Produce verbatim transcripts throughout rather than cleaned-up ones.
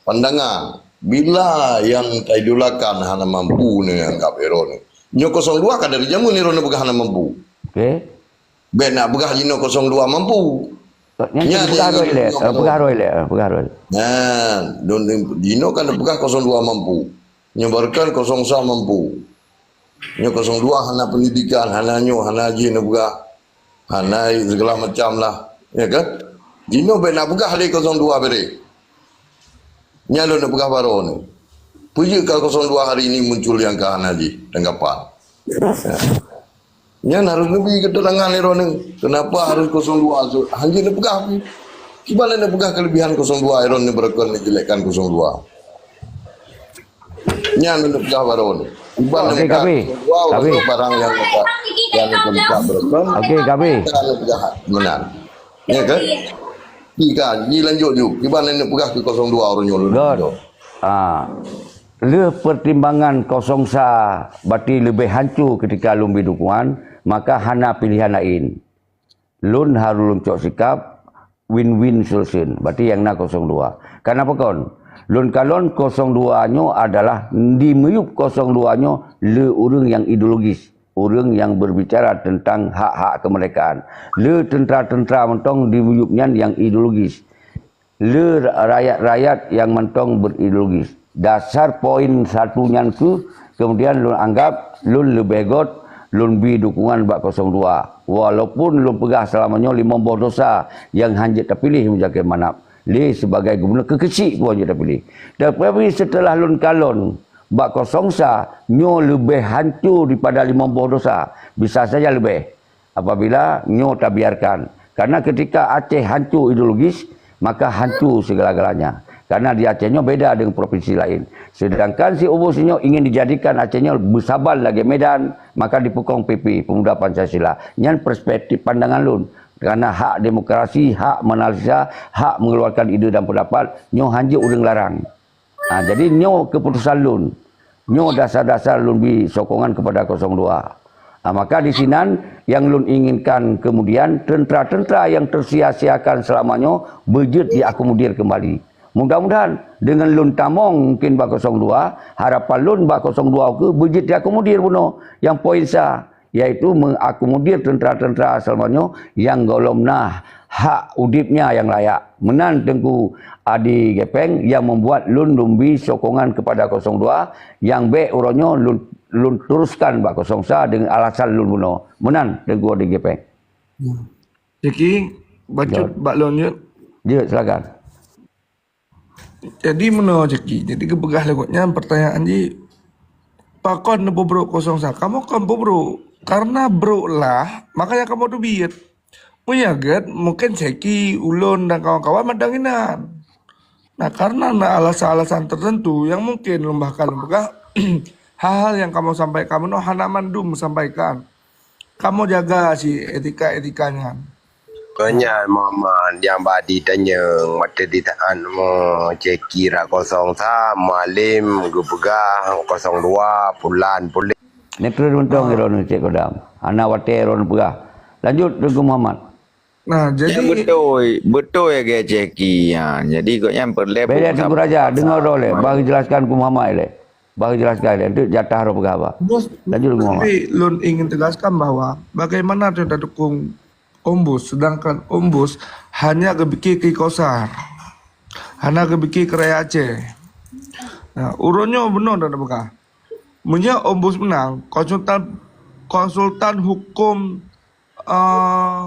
Pandangan, bila nyang taidolakan hana mampu neuanggap droeneuh. Nyoe kosong dua ka dari jameun droeneuh peugah hana mampu. Okey. Bèk nak peugah jinoe kosong dua mampu. Nyan Nyan peugah nyang droe ilèe, eh, peugah droe ilèe, eh, peugah droe. Nah, don jinoe kan peugah kosong dua mampu. Nyoe baroekon kosong sa mampu. Nyoe kosong dua hana pendidikan, hana nyoe, hana jih neupeugah. Hana segala macam lah, ya kan? Jinoe bèk nak peugah lé kosong dua bèrèh. Nyan lôn neupeugah baroe nyoe. Peue jeuet ka kosong dua hari ini muncul nyang ka hana jih tanggapan. Ya. Nyan harôh neubi keterangan lé droeneuh. Kenapa harus kosong dua tu? Hanjeuet neupeugah pih. Kiban lé neupeugah kelebihan kosong dua, droeneuh neubaroekon, neujelekkan kosong dua. Nyan lôn neupeugah baroe nyoe. Kiban Okey, neupeugah Kabi. kosong dua, Kabi. Barang nyang neupeugah, nyang neupeugah baroekon. Okey, Kabi. Nyan lôn neupeugah meunan. Ya kan? Tiga, ni lanjut ju. Kiban lé neupeugah keu kosong dua ureueng nyoe lôn Good. Ah. Lheueh pertimbangan kosong sa berarti leubeh hanco ketika lôn bi dukungan, maka hana pilihan laén. Lôn harôh lôn cok sikap win-win solution. Berarti nyang na kosong dua. Kenapa kon? Lôn kalon kosong dua nyoe adalah di miyueb kosong dua nyoe le ureueng nyang ideologis, ureueng nyang berbicara tentang hak-hak kemerdekaan. Le tentara-tentara mantong di miyueb nyan nyang ideologis. Le rakyat-rakyat nyang mantong berideologis. Dasar poin satu nyan kheueh, kemudian lôn anggap lôn leubeh göt lôn bi dukungan bak kosong dua. Walaupun lôn peugah selama nyoe limong boh desya nyang hanjeuet tapiléh Muzakir Manaf lé sibagai gubunur keu keuchik pih hanjeuet tapiléh. Tetapi setelah lôn kalon bak kosong sa nyoe leubeh hanco daripada limong boh desya, bisa saja leubeh. Apabila nyoe tabiarkan. Karena ketika Aceh hanco ideologis, maka hanco segala-galanya. Karena di Aceh nyoe beda dengan provinsi lain. Sedangkan si Ubus nyoe ingin dijadikan Aceh nyoe beusaban lagèe Medan, maka dipeukong P P, Pemuda Pancasila. Nyan perspektif pandangan lôn. Karena hak demokrasi, hak menganalisa, hak mengeluarkan ide dan pendapat, nyoe hanjeuet ureueng larang. Ha, jadi nyoe keputusan lôn. Nyoe dasar-dasar lôn bi sokongan kepada kosong dua. Ha, maka di sinan nyang lôn inginkan kemudian tentara-tentara nyang tersia-siakan selama nyoe beujeuet diakomodir kembali. Mudah-mudahan dengan lôn tamong mungkin bak kosong dua, harapan lôn bak kosong dua keuh beujeuet diakomodir bunoe nyang poin sa. Yaitu mengakomodir tentara-tentara selama nyoe nyang gohlom na hak udebnya nyang layak. Meunan Teungku Adi Gepeng nyang membuat lôn lôn bi sokongan kepada kosong dua nyang bèk uroe nyoe lôn, lôn teruskan bak kosong sa dengan alasan lôn bunoe. Meunan Teungku Adi Gepeng. Jeki, bacut Jawab. Bak lôn jeuet. Jeuet, silakan. Jadi meunoe Jeki, jadi geupeugah lé gobnyan pertanyaan jih, pakon neupeubrôk kosong sa? Kamoe kon peubrôk, karena brôk lah, makanya kamoe teubiet. Meunyo gèt, mungkin Jeki, ulôn dan kawan-kawan mandang inan. Nah, karena na alasan-alasan tertentu yang mungkin lôn bahkan lôn peugah, hal-hal yang kamoe sampaikan meunoe hana mandum sampaikan. Kamoe jaga si etika-etika nyan. Nyan Muhammad nyang badi tanyong mata di taat mo ceki rak kosong sa, Mualem geupeugah kosong dua, pulan puléh. Neutron mantong droeneuh Cek Kodam. Hana watèe droeneuh peugah. Lanjut Teungku Muhammad. Nah, jadi beutôi, beutôi lagèe ceki. Ha, jadi gobnyan peureulèe Bèk lé Teungku Raja, deungö droe lé. Bagi jelaskan Teungku Muhammad lé. Bagi jelaskan lé. Untuk jatah droe peugah haba. Bos, Lanjut Teungku Muhammad. Tapi lôn ingin tegaskan bahwa bagaimana kita dukung Ombus, sedangkan Ombus hanya geupike keu Kosar. Hana geupike keu rakyat Aceh. Nah, uroe nyoe bunoe dah peugah. Meunyoe Ombus meunang, konsultan, konsultan hukum, eh,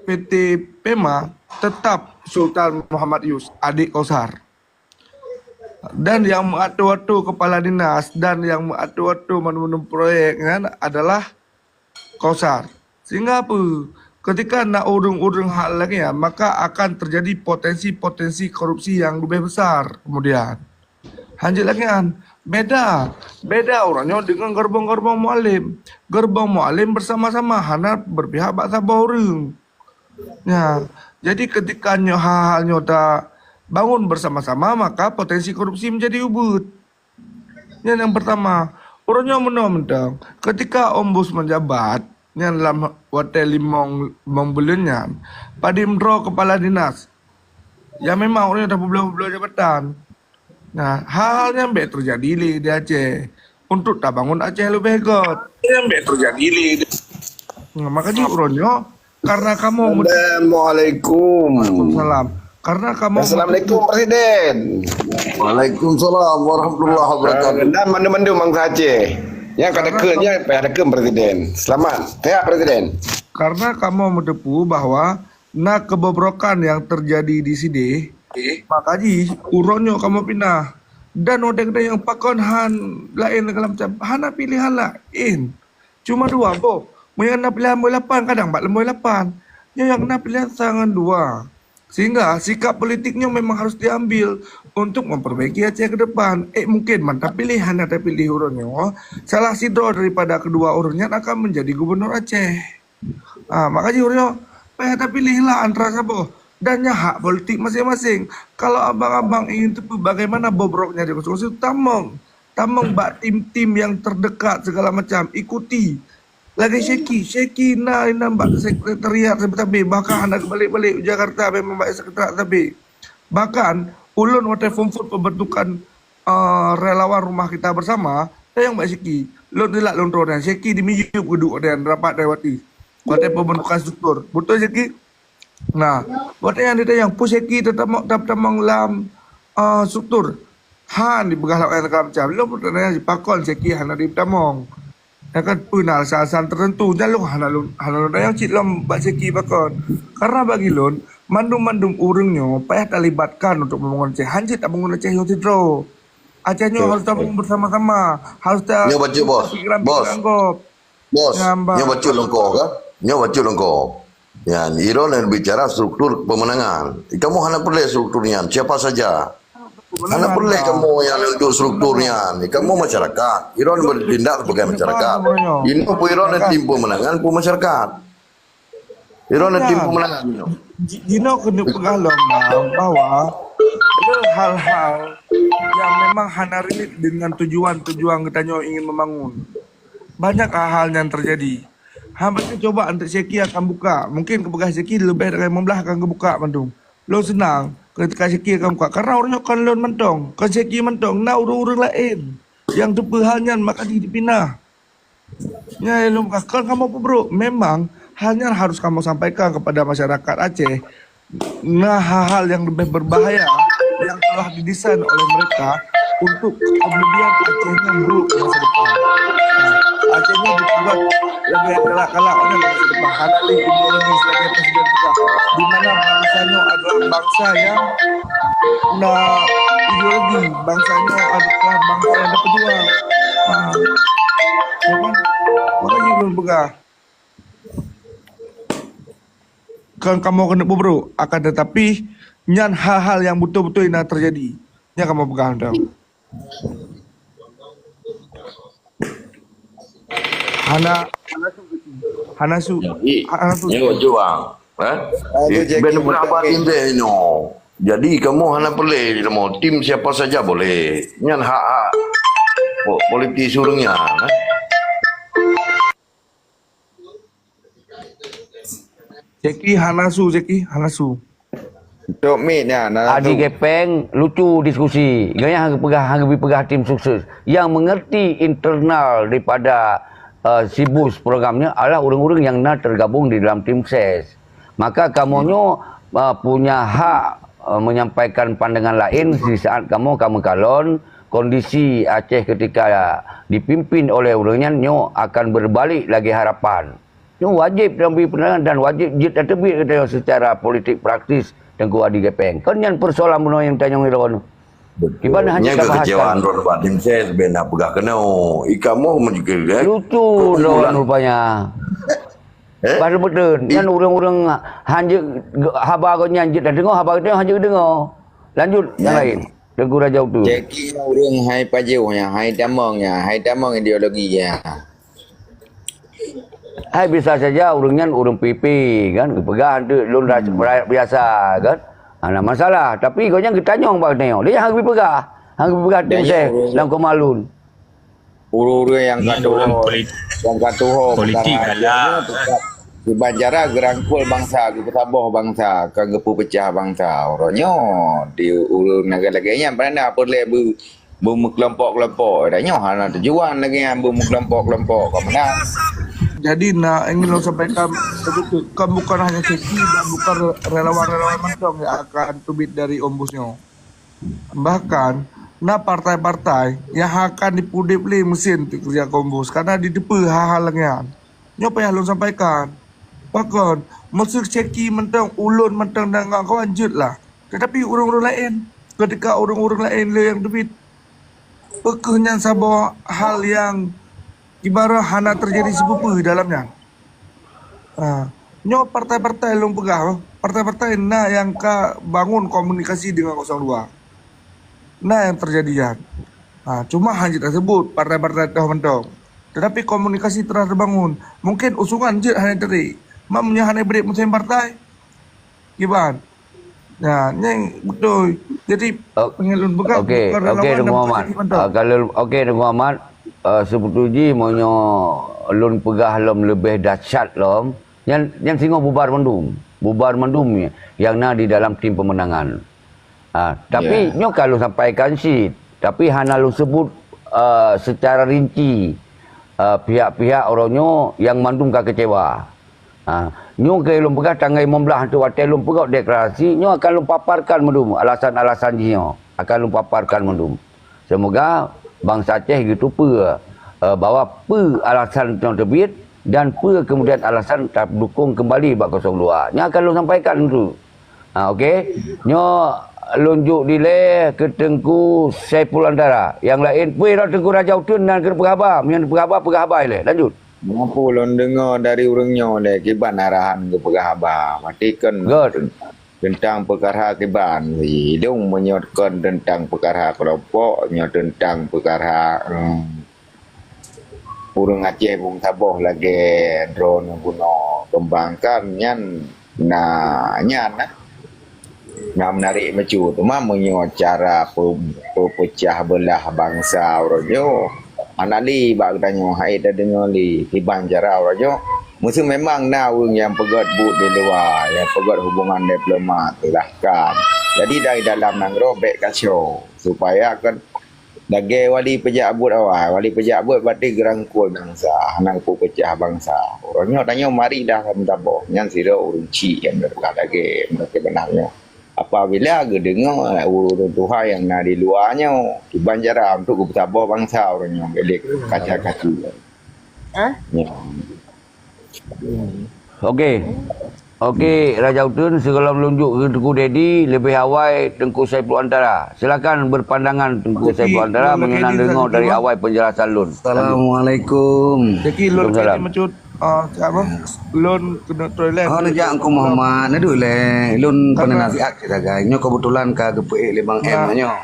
P T Pema tetap Sultan Muhammad Yus, adik Kosar. Dan yang mengatur-atur kepala dinas dan yang mengatur-atur mandum-mandum proyek kan adalah Kosar. Sehingga apa? Ketika na ureueng-ureueng hak lagèe nyan, maka akan terjadi potensi-potensi korupsi yang lebih besar kemudian. Hanjeuet lagèe nyan. Beda. Beda uroe nyoe dengan gerbong-gerbong Mualem. Gerbong Mualem bersama-sama hana berpihak bak saboh ureueng. Nah, jadi ketika nyoe hal-hal nyoe tabangun bersama-sama, maka potensi korupsi menjadi ubit. Nyan nyang pertama. Uroe nyoe meunoe mantong, ketika Ombus menjabat, nyan lam watèe limong, limong buleuen nyan, padum droe kepala dinas nyang memang uroe nyoe tapeubloe-peubloe jabatan. Nah, hal-hal nyang bèk teujadi lé di Aceh untuk tabangun Aceh leubeh göt. Nyang bèk teujadi lé. Nah, maka jih uroe nyoe karena kamoe Assalamualaikum. Waalaikumsalam. Karena kamoe Assalamualaikum Presiden. Waalaikumsalam warahmatullahi wabarakatuh. Dan mandum-mandum bangsa Aceh. Yang kata ke nya payah dekem Presiden. Selamat. Sehat Presiden. Karena kamoe meuteupeue bahwa na keubobrokan nyang teujadi di sidéh, maka jih uroe nyoe kamoe pinah. Dan watèe geutanyoe pakon han laén segala macam, hana piléhan laén. Cuma dua boh. Meunyoe na piléhan boh lapan, kadang bak leumbôi lapan. Nyoe nyang na piléhan sa ngon dua. Sehingga sikap politik nyoe memang harus diambil untuk memperbaiki Aceh ke depan. Eh, mungkin mantap piléhan nyang tapiléh uroe nyoe salah sidroe daripada kedua ureueng nyan akan menjadi gubernur Aceh. Ah, maka jih uroe nyoe payah tapiléh lah antara saboh. Dan nyan hak politik masing-masing. Kalau abang-abang ingin teupeue bagaimana bobrok nyang di kosong, tamong. Tamong bak tim-tim yang terdekat segala macam. Ikuti. Lagèe Syeki. Syeki na inan bak sekretariat sabe-sabe. Bahkan hana geubalek-balek u Jakarta memang bak sekretariat sabe. Bahkan ulôn watèe phôn-phôn pembentukan, eh, relawan Rumah Kita Bersama, tayong bak Syeki. Lôn teulat lôn troh dan Syeki di miyup geuduek dan rapat dan wati. Watèe pembentukan struktur. Beutôi Syeki? Nah, watèe nyan ditanyong, peue Syeki teutamong, teutamong lam, ah, struktur? Han dipeugah lom nyang segala macam. Lôn pun tanyong, pakon Syeki hana jiteutamong? Nyan kan peue na alasan-alasan tertentu. Nyan lôn hana lôn, hana lôn tanyong cit lom bak Syeki pakon. Karena bagi lôn, mandum-mandum ureueng nyoe payah talibatkan untuk membangun Aceh. Han jeuet tabangun Aceh nyoe sidroe. Aceh nyoe harus tabangun bersama-sama. Harus ta- Nyoe bacut, Bos. pikiran Bos. pikiran gob. Bos, Ngambak. Nyoe bacut lôn ko kan? Nyoe bacut lôn ko. Nyan, droeneuh bicara struktur pemenangan. Kamoe hana peureulèe struktur nyan. Siapa saja. Hana peureulèe kamoe nyang nentu struktur nyan. Kamoe masyarakat. Droeneuh bertindak sebagai masyarakat. Inoe pun droeneuh tim pemenangan pun masyarakat. Droeneuh tim pemenangan. Ji-, jinoe keuneuk peugah lom, Bang, bahwa ada hal-hal yang memang hana relate dengan tujuan-tujuan geutanyoe ingin membangun. Banyak hal-hal yang terjadi. Hamba cuba untuk Syeki akan buka. Mungkin kepeugah Syeki leubeh dari lima belas akan geubuka bandum. Lôn seunang ketika Syeki akan buka. Karena ureueng nyoe kon lôn mantong, kon Syeki mantong, na ureueng-ureueng laén nyang teupeue hal nyan maka jih dipinah. Nyan lôn peugah, kon kamoe peubrok. Memang hal nyan harus kamoe sampaikan kepada masyarakat Aceh. Na hal-hal yang lebih berbahaya yang telah didesain oleh mereka untuk kemudian Aceh nyan buruk ke masa depan. Nah, Aceh nyan dibuat lagèe galak-galak nyan ke masa depan. Hana lé ideologi sebagai presiden kita. Di mana bangsa nyoe adalah bangsa yang na ideologi, bangsa nyoe adalah bangsa yang berpejuang. Ha. Ya kan? Makajih lôn peugah. Kan kamoe keuneuk peubrok, akan tetapi nyan hal-hal yang beutôi-beutôi na teujadi. Nyan kamoe peugah tau. Hana, hana su, hana su. Jadi, nyoe cuba. Eh? Ben berapa tim deh nyoe. Jadi kamoe hana peureulèe kamoe tim siapa saja boleh. Nyan hak-hak po- politik ureueng nyan. Eh? Syeki hana su, Syeki hana su. Tok mit nya, na Adi Gepeng lucu diskusi. Gaya hang peugah hang bi peugah tim sukses. Yang mengerti internal daripada uh, sibus programnya adalah orang-orang yang na tergabung di dalam tim ses. Maka kamu nyo uh, punya hak uh, menyampaikan pandangan lain di saat kamu kamu kalon kondisi Aceh ketika dipimpin oleh orang nyan nyo akan berbalik lagi harapan. Nyoe wajéb dan bri peunangan dan wajéb jeuet tateubiet geutanyoe seucara politik praktis Teungku Adi Gepeng. Kon nyan persoalan bunoe nyang tanyong droeneuh. Kiban hana Nyan kekecewaan droeneuh bak tim ses ben na peugah keunoe. Ikamoe meujeukeue. Lucu droeneuh rupanya. Eh? Padahal beutôi nyan ureueng-ureueng hanjeuet haba geuh nyan jeuet tadeungoe, haba geutanyoe hanjeuet geudeungoe. Lanjut nyang lain. Teungku Raja Utu. Jeki ureueng hai pajoh nya, hai tamong nya, hai tamong ideologi nya. Hai bisa saja ureueng nyan ureueng P P kan, geupeugah tu lôn rakyat biasa kan. Hana masalah, tapi gobnyan geutanyong bak geutanyoe. Dia hana geupeugah, hana geupeugah tim ses lam koma lôn. Ureueng-ureueng nyang ka tuho, nyang ka tuho politik galak. Kiban cara geurangkul bansa, geupeusaboh bansa, kon geupeupeucah bansa. Uroe nyoe di ureuëng lagée-lagée nyan, peue na peureulée beu-, beumeukelompok-kelompok. Dan nyoe hana tujuan lagée nyan beumeukelompok-kelompok. Ka meunan. Jadi, na ingin lôn sampaikan, kon bukan hanya Syeki dan bukan relawan-relawan mantong yang akan teubiet dari Ombus nyoe. Bahkan, na partai-partai nyang akan dipeudeb lé meusin teukeureuja keu Ombus, karena jiteupeue hal-hal lagée nyan. Nyoe payah lôn sampaikan. Pakon, meuseu Syeki mantong, ulôn mantong dan kawan-kawan jeuet lah. Tetapi ureuëng-ureuëng laén, ketika ureuëng-ureuëng laén le nyang teubiet, peu kheueh nyan saboh hal nyang ibarat hana teujadi sipeue-peue dalam nyan. Ha, nyoe partai-partai lôn peugah, partai-partai na nyang ka bangun komunikasi dengan kosong dua. Na nyang teujadi nyan. Ha, cuma hana jeuet taseubut partai-partai toh mantong. Tetapi komunikasi telah terbangun. Mungkin usungan jeuet hana teurik. Mak meunyoe hana bri mesin partai, kiban. Ya, nyang beutôi. Jadi, oh, pengen lôn peugah, okey, bukan okey, relawan Teungku dan Muhammad. Politik mantong. Ah, kalau, okey, Teungku Muhammad, ah, sebetul jih meunyoe lôn peugah lom leubeh dahsyat lom, nyan, nyan singoh bubar mandum. Bubar mandum nyang na di dalam tim pemenangan. Ah, tapi, ya, nyoe ka lôn sampaikan cit, tapi hana lôn sebut, ah, secara rinci, ah, pihak-pihak uroe nyoe nyang mandum ka kecewa. Ha, nyoe keu lôn peugah tanggai limong blaih tu watée lôn peugah deklarasi, nyoe akan lôn paparkan mandum alasan-alasan jih nyoe, akan lôn paparkan mandum. Seumoga bansa Aceh geuteupeue, eh, bahwa peue alasan nyoe teubiet dan peue kemudian alasan tadukong keumbali bak kosong dua. Nyoe akan lôn sampaikan tu. Ha, okey. Nyoe lôn jok dilée keu Teungku Saiful Antara. Nyang laén, peue Teungku Raja Uteuen nan keuneuk peugah haba. Meunyoe peugah haba, peugah haba ilée. Lanjut. Meunyoe peue lôn deungoe dari ureuëng nyoe lé, kiban arahan geupeugah haba. Maté kon, good, teuntang peukara kiban. Idong meunyoe kon teuntang peukara keulompok, nyoe teuntang peukara, em, ureuëng Aceh bungsaboh lagée droeneuh bunoe keumbangkan nyan na nyan, eh. Na meunarek meucu, teuma meunyoe cara peu-, peupeucah beulah bansa uroe nyoe, hana lé bak geutanyoe hai tadeungoe lé kiban cara uroe nyoe. Meuseu memang na ureuëng nyang peugét buet di luwa, nyang peugét hubungan diplomat, silahkan. Jadi dari dalam nanggroe bék kaco, supaya kan lagée wali peujak buet awai, wali peujak buet berarti geurangkul bansa, hana geupeupeucah bansa. Uroe nyoe tanyoe marilah meusaboh, nyan sidroe ureuëng chik nyang teuka lagée meunurot keubeunangan nyoe. Apabila geudeungoe ureuëng tuha nyang na di luwa nyoe, kiban cara untuk geupeusaboh bansa uroe nyoe, bék lé kaca-kaci. Hah? Nyoe. Okey. Okey, Raja Uteuen, sigohlom lôn jok keu Teungku Dedi, leubeh awai Teungku Saiful Antara. Silakan berpandangan Teungku Saiful Antara meunyoe na deungoe dari awai penjelasan lôn. Assalamualaikum. Jadi lôn keuneuk meucut, ah, apa? Lôn keuneuk toilet. Oh, neujak Teungku Muhammad, na duek lé. Lôn peunasihat cit sagai. Nyoe keubeutulan ka geupeuék lé Bang M nyoe.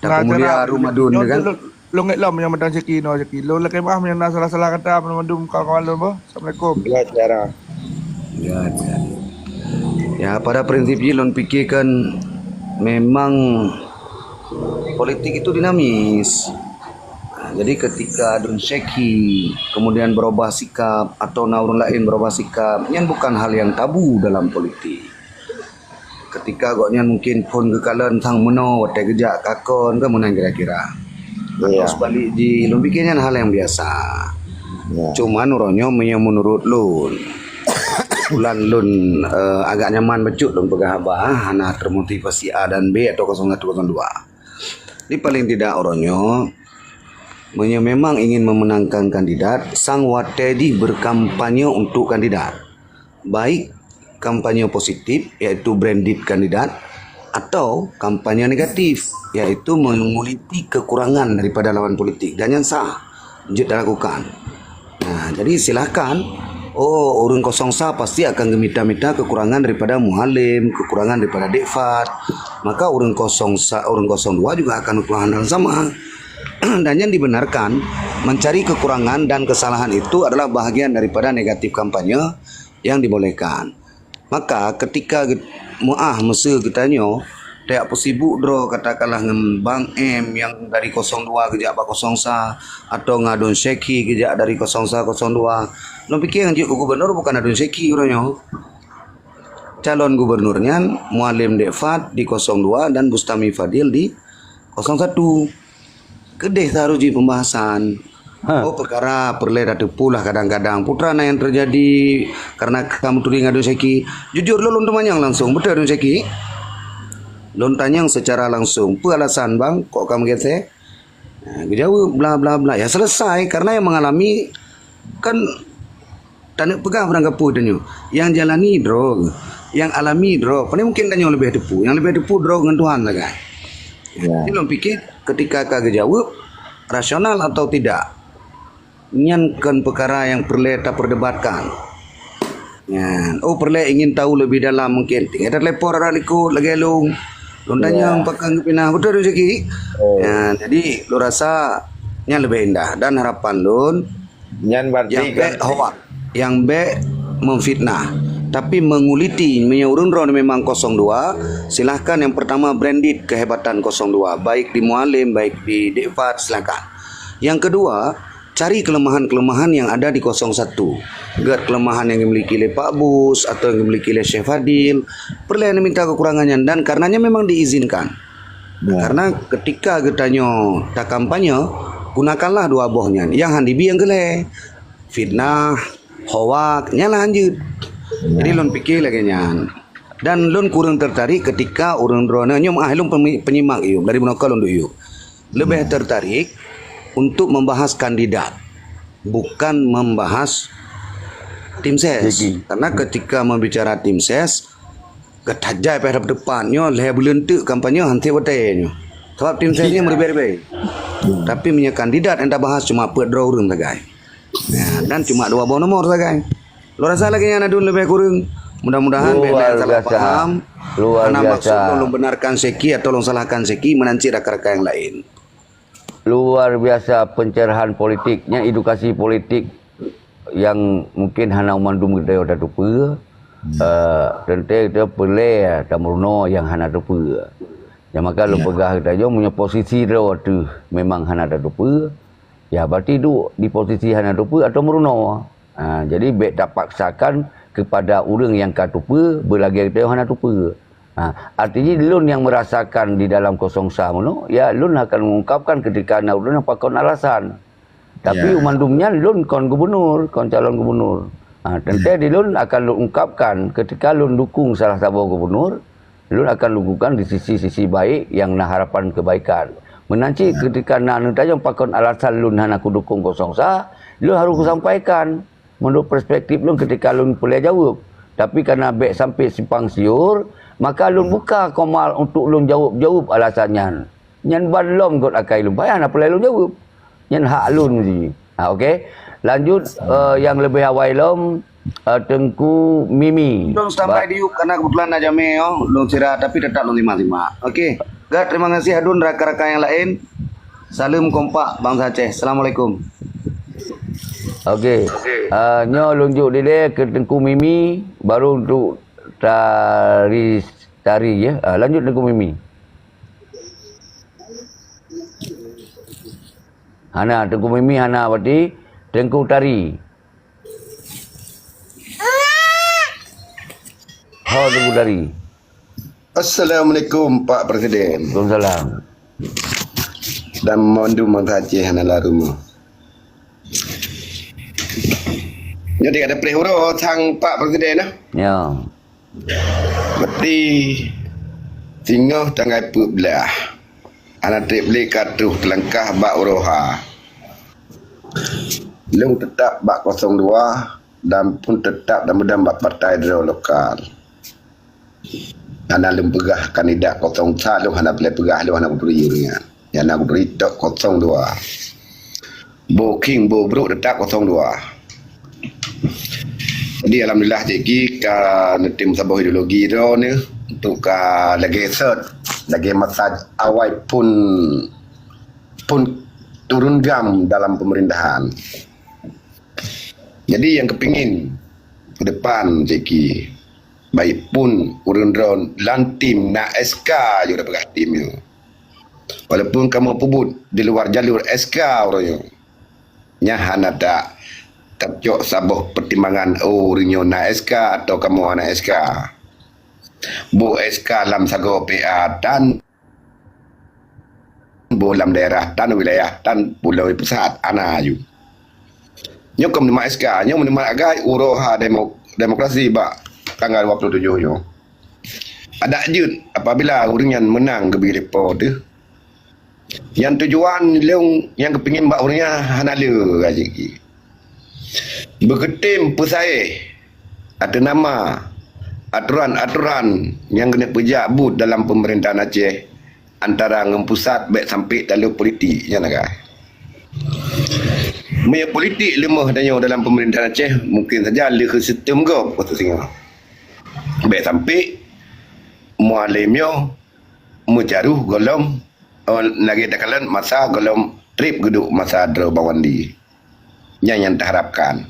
Nah, Teungku Mulia Rumadun nyoe kan? Lôn, lôn ngét lom nyang mantong Syeki, no Syeki. Lôn lakée meu'ah meunyoe na salah-salah kata mandum kawan-kawan lôn, boh. Assalamualaikum. Ya, cara. Ya, cara. Ya, pada prinsip jih lôn pikirkan memang politik itu dinamis. Nah, jadi ketika Dun Syeki kemudian berubah sikap atau na ureuëng laén berubah sikap, nyan bukan hal yang tabu dalam politik. Ketika gobnyan mungkin phon geukalon sang meunoe watée geujak kakon, kan meunan kira-kira. Atau seubalik jih, lôn pikée nyan hal nyang biasa. Ya. Cuman uroe nyoe meunyoe meunurot lôn, bulan lôn, eh, agak nyaman bacut lôn peugah haba, hana termotivasi A dan B atau kosong satu kosong dua. Jadi paling tidak uroe nyoe, meunyoe memang ingin memenangkan kandidat, sang watée jih berkampanye untuk kandidat. Baik kampanye positif, yaitu branded kandidat, atau kampanye negatif, yaitu menguliti kekurangan daripada lawan politik. Dan nyan sah, jeuet dilakukan. Nah, jadi silakan. Oh, ureuëng kosong sa pasti akan geumita-mita kekurangan daripada Mualem, kekurangan daripada Dekfat. Maka ureuëng kosong sa, ureuëng kosong dua juga akan kekurangan hal yang sama. Dan nyan dibenarkan, mencari kekurangan dan kesalahan itu adalah bahagian daripada negatif kampanye yang dibolehkan. Maka ketika get-, meu'ah meuseu geutanyoe, tajak peusibuk droe katakanlah ngon Bang M nyang dari kosong dua geujak bak kosong sa, atau ngon Adun Syeki geujak dari kosong sa kosong dua. Lôn pike nyang jeuet keu gubernur bukan Adun Syeki uroe nyoe. Calon gubernur nyan Mualem Dek Fad di kosong dua dan Bustami Fadil di kosong satu. Keudeh seharus jih pembahasan. Ha. Oh, peukara peureulée tateupeue lah kadang-kadang. Peue teuma na nyang teujadi karena ka meuturi ngon Adun Syeki. Jujur lôn, lôn teumanyong langsung, beutôi Adun Syeki? Lôn tanyong secara langsung, peue alasan bang kok ka meugeuseh? Ha, geujaweueb bla bla bla. Ya selesai, karena nyang mengalami kan taneuk peugah barang gapeue tanyoe. Nyang jalani droe, nyang alami droe. Pane mungkin tanyoe leubeh teupeue. Nyang leubeh teupeue droe ngon Tuhan sagai. Ya. Jadi lôn pike ketika ka geujaweueb, rasional atau tidak, nyan kon peukara nyang peureulée taperdebatkan. Nyan, oh peureulée ingin tahu lebih dalam mungkin. Tinggai tatelepon rot likot lagée lôn. Lôn tanyong pakon geupinah, beutôi Adun Syeki? Oh. Nyan, jadi lôn rasa nyan leubeh indah dan harapan lôn Nyan berarti nyang kan bèk hoak, nyang bèk memfitnah. Tapi menguliti, meunyoe ureuëng droeneuh memang kosong dua, silahkan yang pertama branded kehebatan kosong dua, baik di Mualem, baik di Dek Fad, silahkan. Yang kedua, cari kelemahan-kelemahan yang ada di kosong satu. Gét kelemahan yang dimiliki oleh Pak Bus atau yang dimiliki oleh Syekh Fadil, peureulée neuminta kekurangan nyan dan karenanya memang diizinkan. Ya. Karena ketika geutanyoe takampanye, gunakanlah dua boh nyan. Nyang han dibi nyang keu lhée. Fitnah, hoak, nyan lah hanjeuet. Ya. Jadi lôn pike lagée nyan. Dan lôn kureueng tertarik ketika ureuëng droeneuh nyoe, ah, lôn pemi-, penyimak yuk, dari bunoe ka lôn duek yuk. Leubeh tertarik untuk membahas kandidat, bukan membahas tim ses. Jadi. Karena ketika membicara tim ses, Geutajai payah dapat teumpat nyoe lhée buleuen teuk kampanye hanté watée nyoe. Sabab tim ses nyoe meuribée-ribée. Tapi meunyoe kandidat nyang tabahas cuma peuet droe ureuëng sagai. Ya, dan cuma dua boh nomor sagai. Lôn rasa lagée nyan Adun leubeh kureueng. Mudah-mudahan bèk na nyang salah paham. Luar biasa. Hana maksud lôn, lôn benarkan Syeki atau lôn salahkan Syeki meunan cit rakan-rakan nyang laén. Luar biasa pencerahan politik, nyan edukasi politik yang mungkin hana mandum geutanyoe tateupeue. Eh, teuntée geutanyoe peureulée tameurunoe nyang hana teupeue. Nyang maka lôn peugah geutanyoe meunyoe posisi droe teuh memang hana tateupeue, ya berarti duek di posisi hana teupeue atau meurunoe. Ha, jadi bèk tapaksakan kepada ureuëng nyang ka teupeue beulagée geutanyoe hana teupeue. Ha, artinya lôn nyang merasakan di dalam kosong sa meunoe, ya lôn akan mengungkapkan ketika na ureuëng nyang pakon alasan. Tapi ya, mandum nyan lôn kon gubernur, kon calon gubernur. Ha, teuntée di lôn akan lôn ungkapkan ketika lôn dukung salah saboh gubernur, lôn akan lakukan di sisi-sisi baik yang na harapan kebaikan. Meunan cit ketika na neutajong pakon alasan lôn hana kudukung kosong sa, lôn harus kusampaikan. Menurut perspektif lôn ketika lôn peureulée jaweueb. Tapi karena bèk sampai simpang siur, maka lôn buka komal untuk lôn jaweueb-jaweueb alasan nyan. Nyan ban lom göt akai lôn, payah na peureulée lôn jaweueb. Nyan hak lôn ji. Ha, okey. Lanjut, eh, nyang leubeh awai lom, eh, Teungku Mimi. Lôn standby di yub karena kebetulan na jamé nyoe, lôn sira tapi tetap lôn simak-simak. Okey. Gét, terima kasih Adun, rakan-rakan nyang laén. Saleuem kompak bansa Aceh. Assalamualaikum. Okey. Ah, nyoe lôn jok dilée keu Teungku Mimi, baru untuk tari, tari ya. Ah, lanjut Teungku Mimi. Hana, Teungku Mimi hana berarti Teungku Tari. Ho Teungku Tari. Assalamualaikum Pak Presiden. Waalaikumsalam. Dan mandum bansa Aceh hana lari rumoh. Nyoe di ada preh uroe sang Pak Presiden nah. Ya. Berarti singoh tanggai peuet blah. Hana treb lé ka troh teulangkah bak uroe ha. Lôn teutap bak kosong dua dan pun teutap dan meudam bak partai droe lokal. Hana lôn peugah kandidat kosong sa, lôn hana peureulée peugah, lôn hana kuturi ureuëng nyan. Nyang na kuturi tok kosong dua. Booking boh brok teutap kosong dua. Jadi alhamdulillah Syeki ka neutem saboh ideologi droeneuh untuk ka lagée set, lagée masa awai pun, pun turun gam dalam pemerintahan. Jadi nyang kepingin ke depan Syeki Baik pun ureuëng droen lam tim na S K, jeuet peugah tim nyoe. Walaupun kamoe peubuet di luar jalur S K uroe nyoe, nyan hana ta-, tacok saboh pertimbangan, oh, ureuëng nyoe na S K atau kamoe hana S K. Boh S K lam sagoe P A tan, boh lam daerah tan, wilayah tan, pulo pusat, hana aju. Nyoe kon meuneumat S K, nyoe meuneumat agai uroe ha demo-, demokrasi bak tanggal dua puluh tujuh nyoe. Adak jeuet apabila ureuëng nyan meunang geubri lé Po teuh. Nyang tujuan lôn nyang geupingin bak ureuëng nyan hana le rezeki. Beukeutem peusaéh ateueh nama atoran-atoran nyang keuneuk peujak buet dalam peumeurintahan Aceh antara ngon pusat, bék sampai taleueb politik nyan agak. Meunyoe politik leumoh tanyoe dalam peumeurintahan Aceh, mungken saja leuh sistem gob kata singoh. Bék sampai Mualem nyoe meujaroh gohlom, oh, lagée takalon masa gohlom treb geuduek masa droe Bang Wandi. Nyan nyang taharapkan.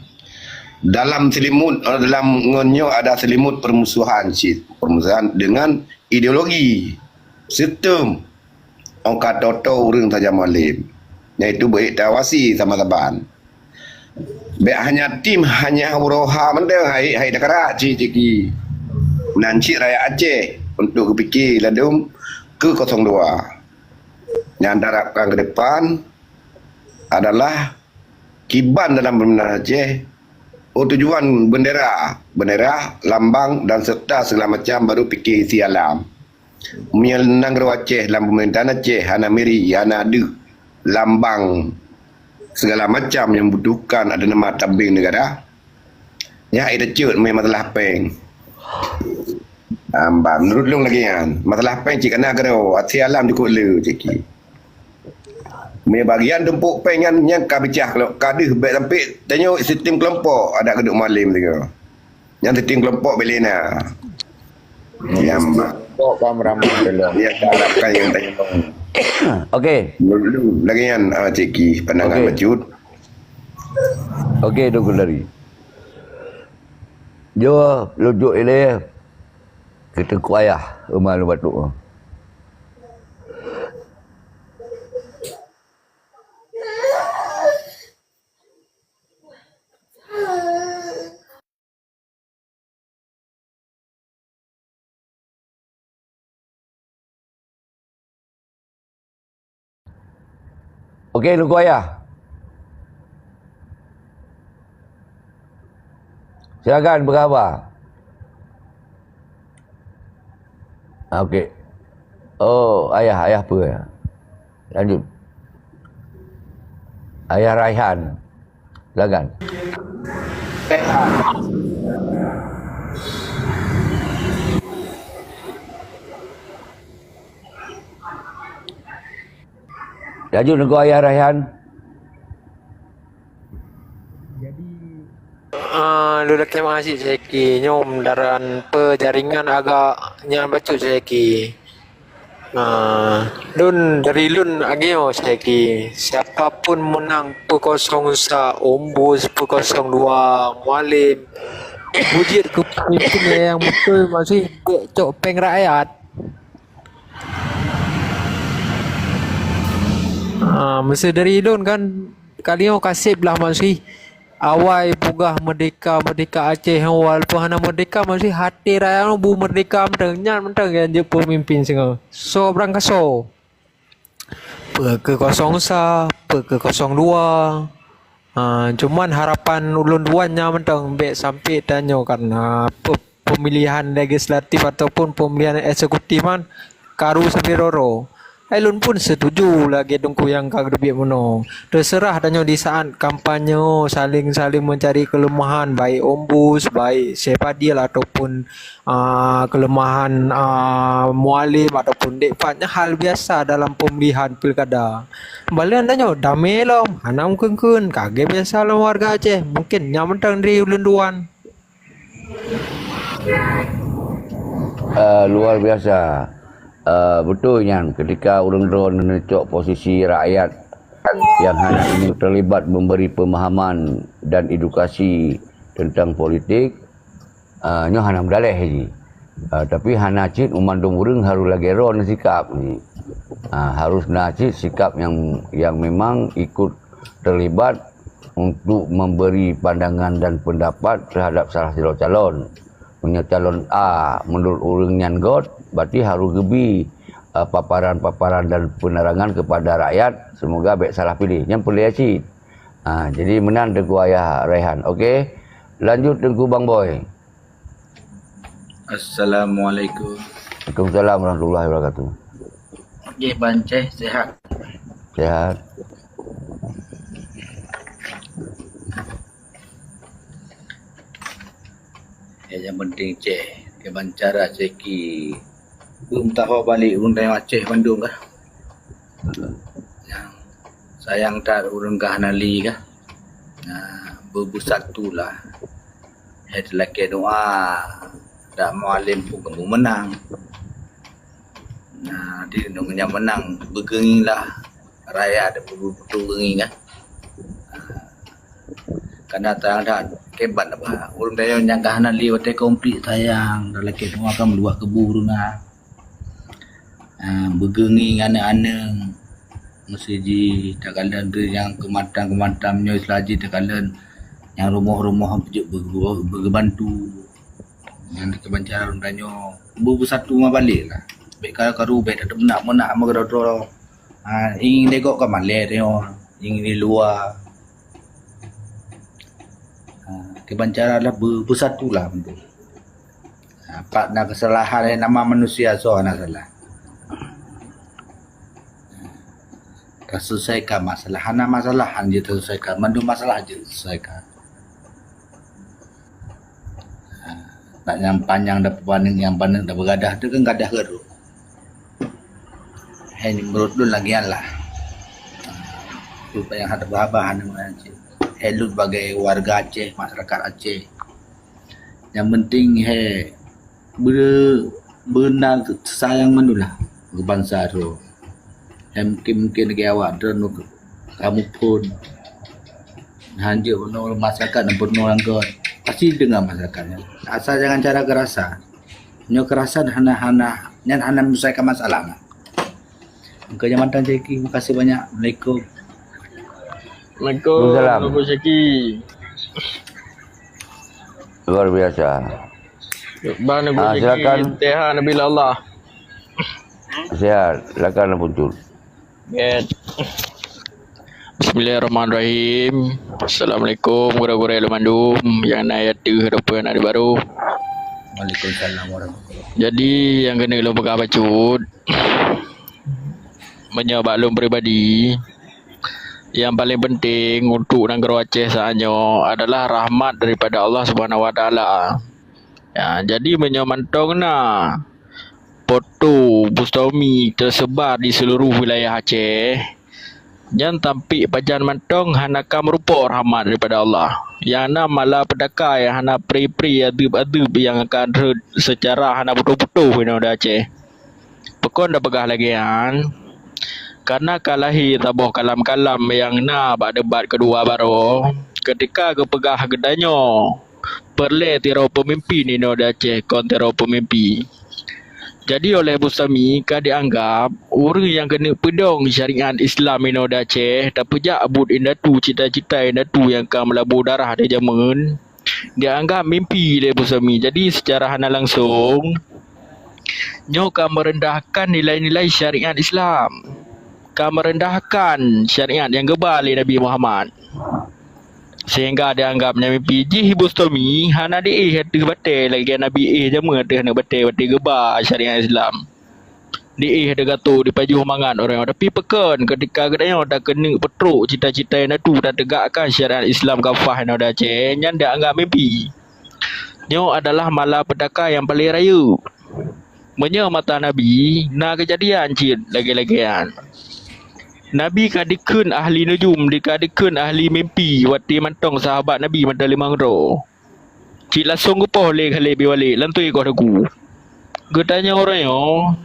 Dalam selimut, eh, dalam ngon nyoe ada selimut permusuhan cit, permusuhan dengan ideologi, sistem. Ong ka toto ureuëng saja Mualem. Nyan itu beuék tawasi sama saban. Bék hanya tim, hanya uroe ha mantong hai, hai takarak cit, cit ki. Nan cit rakyat Aceh untuk geupike ladom keu kosong dua. Nyang taharapkan ke depan adalah kiban dalam pemerintahan Aceh, oh, tujuan bendera, bendera, lambang dan serta segala macam baru pike isi alam. Meunyoe nanggroe Aceh lam pemerintahan Aceh hana miri, hana adeuk lambang segala macam nyang butuhkan ada nama tabeng negara, nyan hai tacot meumasalah péng. Amba, menurut lôn lagée nyan, masalah péng cit kana keudroe, até alam jukuk le cit ki. Meunyoe bagian tumpuk péng nyan, nyan ka bicah kalau ka deuh bék sampai tanyoe sistem kelompok adak geuduek Mualem tiga. Nyan sistem kelompok bék lé na. Nyam. Kelompok paham ramah dulu. Ya, harapkan yang tanya. Okey. Dulu lagi nyan, ah, ciki pandangan Okey. Bacut. Okey, Teungku Dari. Jom lojok ilée. Keu Teungku Ayah, Umar Lubatu. Okey, Teungku Ayah. Silakan berkhabar. Ah, okey. Oh, Ayah, Ayah apa? Lanjut. Ayah Raihan. Silakan. Lanjut, Teungku Ayah Raihan. Jadi, ah, lôn lakée meuhasé Syeki nyoe daran peujaringan agak nyan bacut Syeki. Ah, lôn dari lôn agiyo Syeki, siapa pun menang peuh kosong sa, Ombus peuh kosong dua, Mualem, bujiet keu pemimpin yang betul masih bék cok péng rakyat. Ah, meuseu dari lôn kan, kali nyoe kaseb lah masih awai peugah merdeka, merdeka Aceh, walaupun hana merdeka, masih hati rakyat bu merdeka mantong, nyan mantong nyang jeuet pemimpin singoh. Soe barangkasoe. Peue keu kosong sa, peue keu kosong dua. Ha, cuman harapan ulôn dua nyan mantong bék sampai tanyoe karena pe-, pemilihan legislatif ataupun pemilihan eksekutif kan karu sambil roro. Ai lôn pun setuju lagée Teungku nyang ka geuteubiet meunoe. Terserah tanyoe di saat kampanye saling-saling mencari kelemahan baik Ombus, baik Syeh Fadil ataupun ah, kelemahan, ah, Mualem ataupun Dek Fad nyan hal biasa dalam pemilihan pilkada. Balan tanyoe damé lom, hana meukeuen-keuen, ka lagée biasa lom warga Aceh. Mungken nyan mantong dari ulôn dua. Ah, luar biasa. Ah, beutôi nyan, ketika ureuëng droeneuh neucok posisi rakyat yang hana ingin terlibat memberi pemahaman dan edukasi tentang politik, Ah, nyoe hana meudaléh jih. Ah, tapi hana cit u mandum ureuëng harus lagée droe neusikap jih. Ah, harus na cit sikap nyang, nyang memang ikut terlibat untuk memberi pandangan dan pendapat terhadap salah sidroe calon. Meunyoe calon A menurut ureuëng nyan göt, berarti harus geubi, ah, paparan-paparan dan penerangan kepada rakyat, semoga bék salah pilih. Nyan peureulée cit. Ah, jadi meunan Teungku Ayah Raihan. Oke. Lanjut Teungku Bang Boy. Assalamualaikum. Waalaikumsalam warahmatullahi wabarakatuh. Oke, Bang Ceh, sehat? Sehat. Ya, yang penting Ceh, kiban cara Ceh ki beumeutuah balik ureuëng tanyoe Aceh bandum kah? Nyang sayang that ureuëng ka hana li kah? Nah, beubeusatulah. Hai teulakée doa, dak mualim pun kamu menang. Nah, di nong nyang menang, beugeungilah raya ada beutôi geungi kan. Karena tang that kebat apa ureuëng tanyoe nyang ka hana li watée konflik sayang, teulakée doa kan meuluak keubu ureuëng ah. Ah, beugeungi ngon aneuëk-aneuëk, meuseujid takalon tu nyang keumatam-keumatam nyoe seulajih takalon nyang rumoh-rumoh beujeuet beuge-, beugebantu. Nyan kiban cara ureuëng tanyoe beubeusatu ma balek lah. Bék karu-karu, bék tateumeunak-meunak meukeudroe-droe. Ah, ingin legok ka malée tanyoe, ingin di luwa. Ah, kiban cara lah beu-, beusatulah beutôi. Pat na keusalahan, eh, nama manusia soe hana salah. Taseulesaikan masalah, hana masalah han jeuet taseulesaikan, mandum masalah jeuet taseulesaikan. Nak nyang panyang dan peubaneuk, nyang baneuk dan beugadah tu kan gadah geuruek. Hai, menurut lôn lagée nyan lah. Supaya hana beuhaba hana meunan cit. Hai, lôn sebagai warga Aceh, masyarakat Aceh. Nyang penting he be-, beuna sayang mandum lah keu bansa droe. He mungkin-mungkin lagée awak droeneuh kamoe phon. Hanjeuet bunoe masyarakat dan bunoe langgon. Pasti deungoe masyarakat nyan. Asai jangan cara keurasan. Nyoe keurasan hana, hana, nyan hana menyelesaikan masalah. Maka jam mantong Ceh Ki, makasih banyak. Assalamualaikum. Assalamualaikum, Waalaikumsalam. Teungku Syaki. Luar biasa. Bang Teungku Ah, Syaki, silakan. Teha Nabi Allah. Sihat, silakan Puncul. Get. Bismillahirrahmanirrahim. Assalamualaikum gurée-gurée lôn mandum nyang na yateuh ataupun na di baroe. Waalaikumsalam warahmatullahi. Jadi nyang keuneuk lôn peugah bacut, meunyoe bak lôn pribadi, nyang paleng penting untuk nanggroe Aceh saat nyoe adalah rahmat daripada Allah Subhanahu Wa Taala. Ya, jadi meunyoe mantong na foto Bustomi teusebar di seluruh wilayah Aceh, nyan tampik pajan mantong hana ka meurupoe rahmat daripada Allah. Nyang na malapetaka nyang hana pri-pri adeueb-adeueb nyang ka rhot seucara hana putôh-putôh inoe di Aceh. Pakon tapeugah lagée nyan? Kareuna ka lahé saboh kalam-kalam nyang na bak debat keudua baroe, keutika geupeugah geutanyoe peureulée sidroe peumimpin inoe di Aceh kon sidroe peumimpin. Jadi oleh Bustomi ka jianggab ureuëng nyang keuneuk peudong syariat Islam inoe di Aceh tapeujak buet indatu cita-cita indatu nyang ka meulabu darah di jameun, jianggab mimpi lé Bustomi. Jadi seucara hana langsong nyoe ka meurendahkan nilai-nilai syariat Islam, ka meurendahkan syariat nyang geuba lé Nabi Muhammad. Sehingga dianggap nyan mimpi jih Bustomi hana diéh ateueh batée lagée Nabi éh jameun ateueh aneuëk batée watée geuba syariat Islam. Diéh ateueh gato dipajoh mangat ureuëng, tapi pakon keutika geutanyoe takeuneuk peutrok cita-cita indatu tateugakkan syariat Islam kafah inoe di Aceh nyan dianggap mimpi. Nyoe adalah malapetaka nyang paleng rayeuk. Meunyoe masa Nabi na keujadian cit lagée-lagée nyan. Nabi ka dikheun ahli nujum, di ka dikheun ahli mimpi watée mantong sahabat Nabi mantong limong droe. Cit langsong geupoh lé Khalid bin Walid lantui koh teungku. Geutanyoe uroe nyoe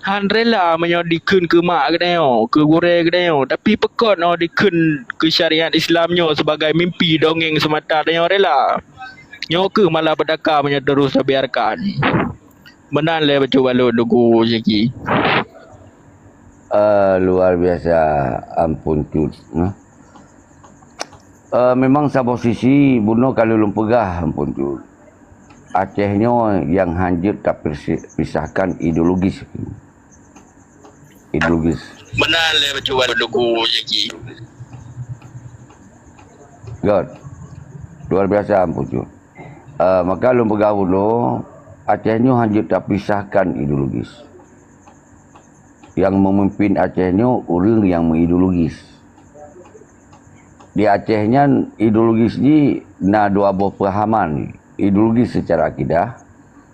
han rela meunyoe dikheun keu mak geutanyoe, keu gurée geutanyoe, tapi pakon nyoe dikheun keu syariat Islam nyoe sibagai mimpi dongeng seumata tanyoe rela. Nyoe keuh malah peudaka meunyoe terus tabiarkan. Meunan lé bacut balot Teungku Zaki. Eh, luar biasa, Ampon Cut, nah. Eh, memang saboh sisi bunoe ka lôn peugah, Ampon Cut. Aceh nyoe nyang hanjeuet tapisahkan ideologis. Ideologis. Meunan lé bacut balot Teungku Zaki. Good. Luar biasa, Ampon Cut. Eh, maka lôn peugah bunoe, Aceh nyoe hanjeuet tapisahkan ideologis. Nyang memimpin Aceh nyoe ureuëng nyang meuideologis. Di Aceh nyan ideologis jih na dua boh peuhaman, ideologis secara akidah,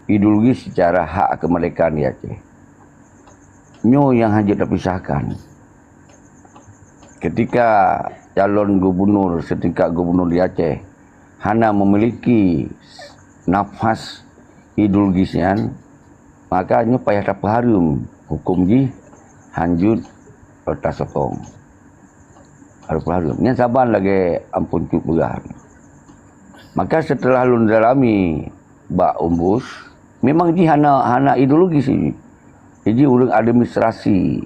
ideologis secara hak kemerdekaan di Aceh. Nyoe nyang hanjeuet tapisahkan. Ketika calon gubernur, setingkat gubernur di Aceh, hana memiliki nafas ideologis nyan, maka nyoe payah tapeuhareuem huköm jih hanjeuet tasokong. Harus peuhareuem. Nyan saban lagée Ampon Cut peugah. Maka setelah lôn dalami bak Ombus, memang jih hana, hana ideologis jih. Jih ureuëng administrasi,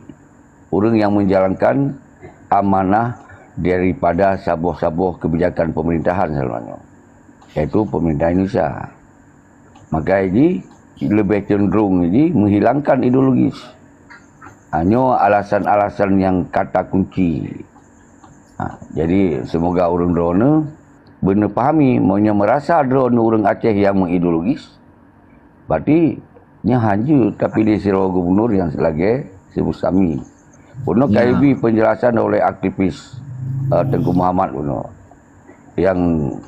ureuëng nyang menjalankan amanah daripada saboh-saboh kebijakan pemerintahan selama nyoe, yaitu pemerintah Indonesia. Maka jih leubeh cenderung jih menghilangkan ideologis. Ha, nyoe alasan-alasan nyang kata kunci. Ha, jadi semoga ureuëng droeneuh beuneuh pahami, meunyoe meurasa droeneuh ureuëng Aceh nyang meuideologis, berarti nyan hanjeuet tapiléh sidroe gubernur nyang lagée si Bustami. Bunoe ka ibi penjelasan oleh aktivis, eh, Teungku Muhammad bunoe, yang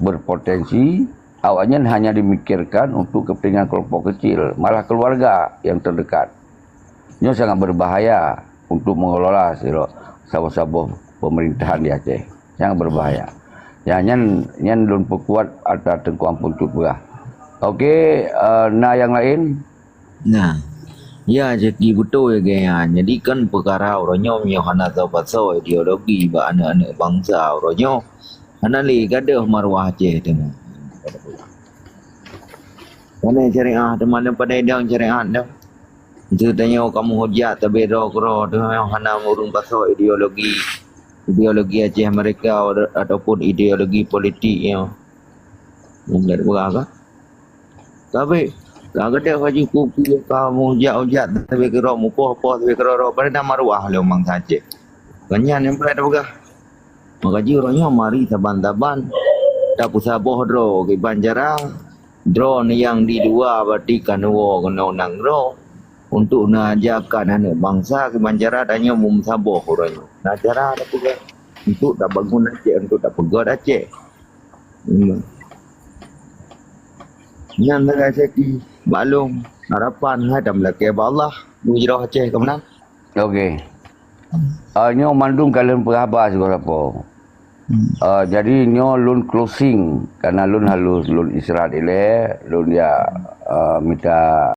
berpotensi awaknyan hanya dimikirkan untuk kepentingan kelompok kecil, malah keluarga yang terdekat. Nyoe sangat berbahaya untuk mengelola sidroe saboh-saboh pemerintahan di Aceh. Sangat berbahaya. Ya, nyan, nyan lôn peukuat ata Teungku Ampon Cut peugah. Oke, eh, na nyang laén? Nah, ya, Zaki, beutôi lagée nyan. Jadi kan peukara uroe nyoe meunyoe hana soe pasoe ideologi bak aneuëk-aneuëk bansa uroe nyoe, hana lé gadôh maruah Aceh teuma. Pane syariah teuma, pane dong syariat dong. Itu tanyoe kamoe hujat tabé droe keudroe teuma hana ureuëng pasoe ideologi, ideologi Aceh mereka ataupun ideologi politik nyoe. Mungkin peugah ka? Tapi ka geude laju kupi ka meujak-ujak sabe keudroe, mupoh-poh sabe keudroe, padahai na maruah lom bansa Aceh. Kan nyan nyang payah tapeugah. Maka jih uroe nyoe mari saban-saban tapeusaboh droe kiban cara droe nyang di luwa bak di keunoe keunoe nanggroe untuk neuajakan aneuëk bansa kiban cara tanyoe meumeusaboh uroe nyoe. Na cara tapeugah untuk tabangun Aceh, untuk tapeugét Aceh. Nyan sagai Zaki, maklum, harapan hai tameulakée bak Allah, meujroh Aceh keumeunang. Oke. Ah, nyoe mandum ka lôn peuhaba sigoe sapo. Ah, jadi nyoe lôn closing, karena lôn harôh lôn istirahat ilée, lôn ya, ah, mita